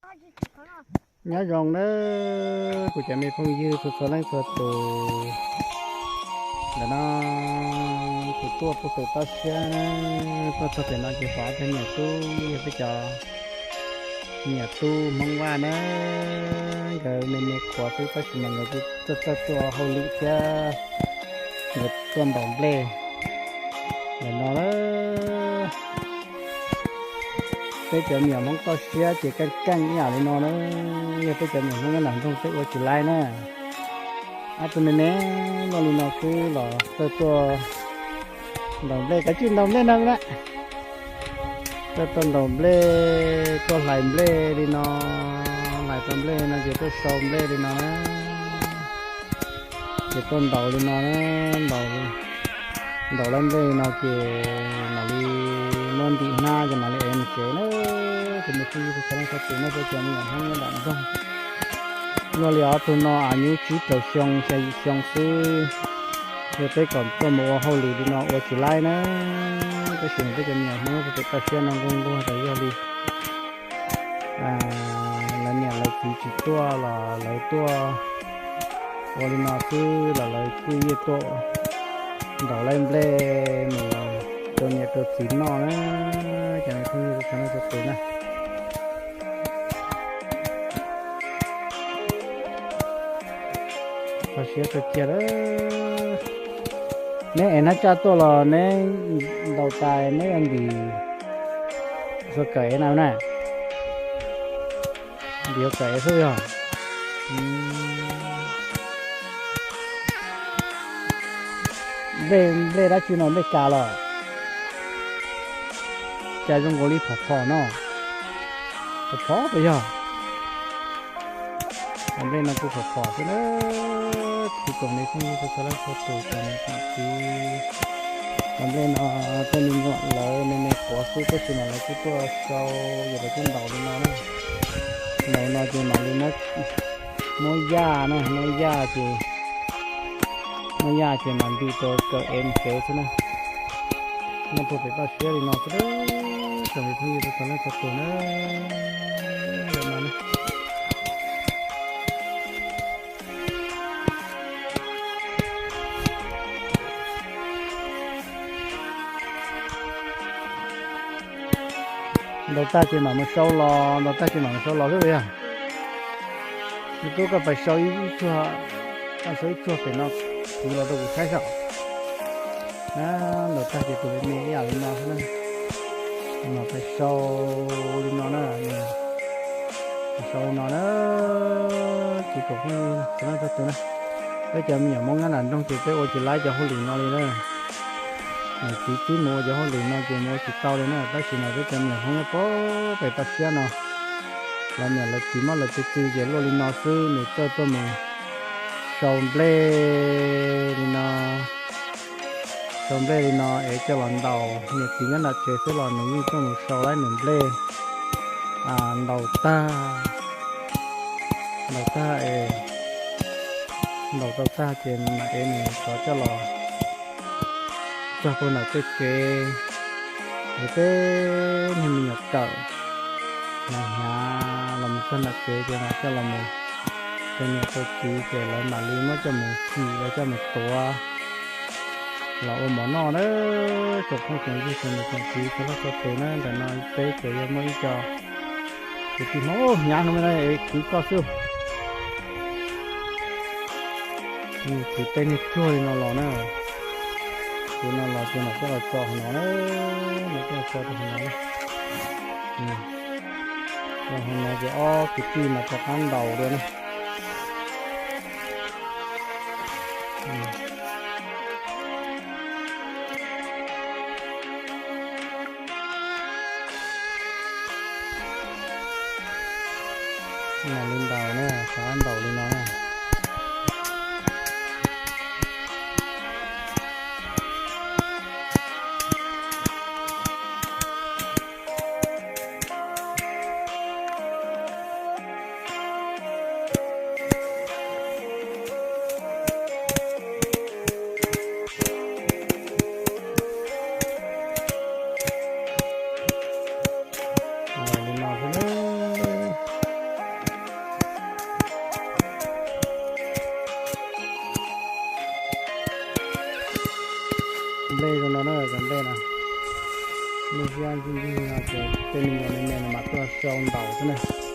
Nyob zoo nawb kuv cov me phooj ywg txhua txhua leej txhua tus. Ntawm no kuv tuaj pem toj siab, tuaj txog pem no ces pom ob tug niam tub, yog peb cov niam tub Hmoob Vaj na, nkawd me me qhuav xwb tab sis mas nkawd txawj txawj tuaj hauj lwm thiab, nkawd tuaj ntaus nplej ntawm no na. Peb cov me nyuam Hmoob toj siab ces keej keej ib yam li no na, yog peb cov me nyuam Hmoob nyob nram nroog peb ua tsis laib na. Ob tug me me luaj li no xwb los txawj tuaj ntaus nplej, kav tsij ntaus nplej no na. Txawj tuaj ntaus nplej, tuaj hlais nplej li no, hlais tau nplej no ces tuaj sau nplej li no na. Ces tuaj ntaus li no na, ntaus, ntaus lawm nplej li no ces mam li muab ntim hnab ces mam li ev mus tsev na. Ces nws pheej yug txhua leej txhua tus na, peb cov me nyuam Hmoob nyob nram nroog. Luaj li ob tug no a nyuj tsib rau xyoo xya yim xyoo xwb, yog peb kom tuaj mus ua hauj lwm li no ua tsis laib na, tab sis mas peb cov me nyuam Hmoob pem toj siab no nquag nquag tas zog li. Lawv niam lawv txiv tsis tuaj los lawv tuaj ua li no xwb los lawv kuj yeej tuaj ntaus lawm nplej mus rau niam rau txiv noj na, cov me phooj ywg txhua leej txhua tus na. Kho siab kawg kiag lawm. Neb ev hnab tsaj tuaj los neb ntaus tas neb yuav ntim xuas kawm ev na na. Ntim xuas kawm ev xwb yog. Nplej, nplej dab tsi no, nplej kas los? Cas zoo nkaus li phom phom no. Phom phom puas yog? Cov nplej no kuj phom phom xwb na. Kuv tsoom me phooj ywg txhua leej txhua tus, tsoom niam tsoom txiv, cov nplej no tej me nyuam lawv me me qhuav xwb tab sis mas lawv kuj tuaj sau, yog lawv kuj ntaus li no na. Ntaus no ces mam li muab yaj na, muab yaj ces, muab yaj ces mam ntim rau kawm ev mus tsev xwb na. Nyob puag pem toj siab li no xwb, tsoom me phooj ywg txhua leej txhua tus na. Ntaus tag ces mam mus sau los, ntaus tag ces mam mus sau los xwb yog. Nws tub koj pais sau ib tsuag, koj sau ib tsuag pem no, kuv los rau kuv saib saib. Ntaus tag ces tus me me ib yam li no xwb na. Mas pais sau li no na, pais sau li no na. Ces kom phooj ywg txhua leej txhua tus na, peb cov me nyuam Hmoob nyob nram nroog ces peb ua tsis laib cov hauj lwm no li na. Niam txiv txib mus ua cov hauj lwm no ces mus ua tsis tau li na, tab sis mas peb cov me nyuam Hmoob nyob puag pem toj siab no, lawv niam lawv txiv muab lawv tus tw ces luaj li no xwb, nws txawj tuaj mus sau nplej li no, sau nplej li no es coj los ntaus. Niam txiv nyob nram tsev xwb los nws yeej tuaj mus sau laib nws nplej. Ntaus tag, ntaus tag es, ntaus tau tag ces mam ev nws rov coj los txog puag nram tej tsev es peb niag me nyuam kawm, hnyav hnyav los mus txog nram tsev ces mam coj los mus rau niam rau txiv ces lawv mam li muab coj mus xim, lawv coj mus tuav los ua mov noj na. Tsoom phooj tsoom ywg tsoom niam tsoom txiv txhua leej txhua tus na, ntawm no peb ces yog muaj ib co kwv tij Hmoob hnyav no, kwv koj xwb. Kwv tej niag tsuag li no los na, kwv no los ces mam coj los tso hauv no na, mam coj los tso rau hauv no na. Tso hauv no ces ob kwv tij mas rov qab ntaus dua na. Mam li ntaus na, rov qab ntaus li no na. Li no xwb na. Nplej zoo no na, cov nplej no. Muaj siab ncig ncig no ces tej me nyuam me me no mas tuaj sau ntaus xwb na.